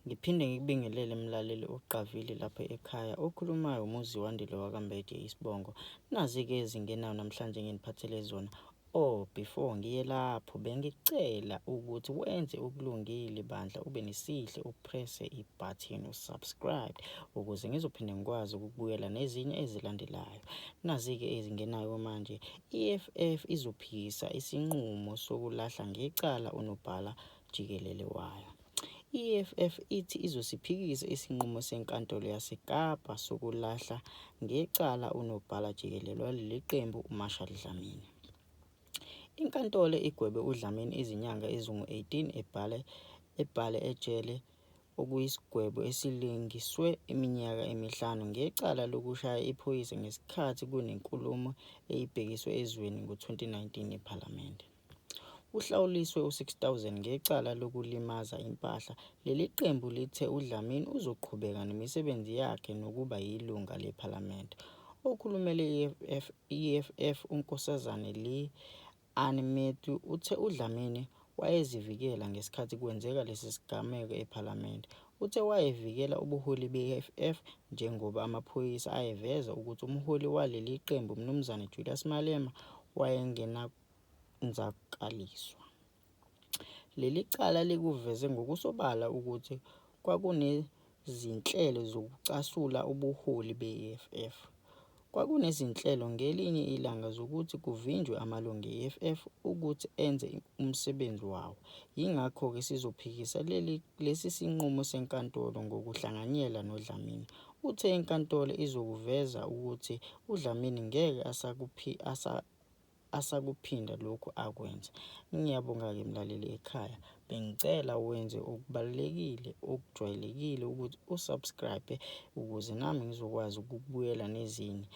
Ngiphinde ngikubingelele mlaleli oqavile lapha ekhaya. Okhulumayo uMuziwandile wakaMbede isibongo. Nazi-ke ezingenayo namhlanje nginiphathele zona. Oh, before ngiye lapho bengicela ukuthi wenze okulungile bandla ube nesihle upresse ibutton usubscribe ukuze ngizophinde ngikwazi ukubuyela nezinye ezilandelayo. Nazi-ke ezingenayo manje. I-EFF izophikisa isinqumo sokulahla ngecala unobhala jikelele wayo. I-EFF ithi izosiphikisa isinqumo seNkantolo yaseKapa sokulahla ngecala uNobhala Jikelele waleli qembu uMarshall Dlamini. Inkantolo igwebe uDlamini izinyanga ezingu-18 ebhale ebhale ejele okuyisigwebo esilingiswe iminyaka emihlanu ngecala lokushaya iphoyisa ngesikhathi kunenkulumo eyibhekiswe ezweni ngo-2019 ePhalamende. Uhlawuliswe u-R6000 ngecala lokulimaza impahla. Leli qembu lithe uDlamini uzoqhubeka nemisebenzi yakhe nokuba yilungu lePhalamende. Okhulumela i-EFF uNkosazana Lee-Ann Mathews uthe uDlamini wayezivikela ngesikhathi kwenzeka lesi sigameko ePhalamende. Uthe wayevikela ubuholi be-EFF njengoba amaphoyisa ayeveza ukuthi umholi waleli qembu uMnuz Julius Malema wayengenanzakaliswa. Leli cala likuveze ngokusobala ukuthi kwakunezinhlelo zokucasula ubuholi be-EFF. Kwakunezinhlelo ngelinye ilanga zokuthi kuvinjwe amalungu e-EFF ukuthi enze umsebenzi wawo. Yingakho-ke sizophikisa lesi sinqumo senkantolo ngokuhlanganyela noDlamini. Uthe inkantolo izokuveza ukuthi uDlamini ngeke asakuphinda lokhu akwenza. Ngiyabonga-ke mlaleli ekhaya. Bengicela wenze okubalulekile okujwayelekile ukuthi usubscribe ukuze nami ngizokwazi ukukubuyela nezinye.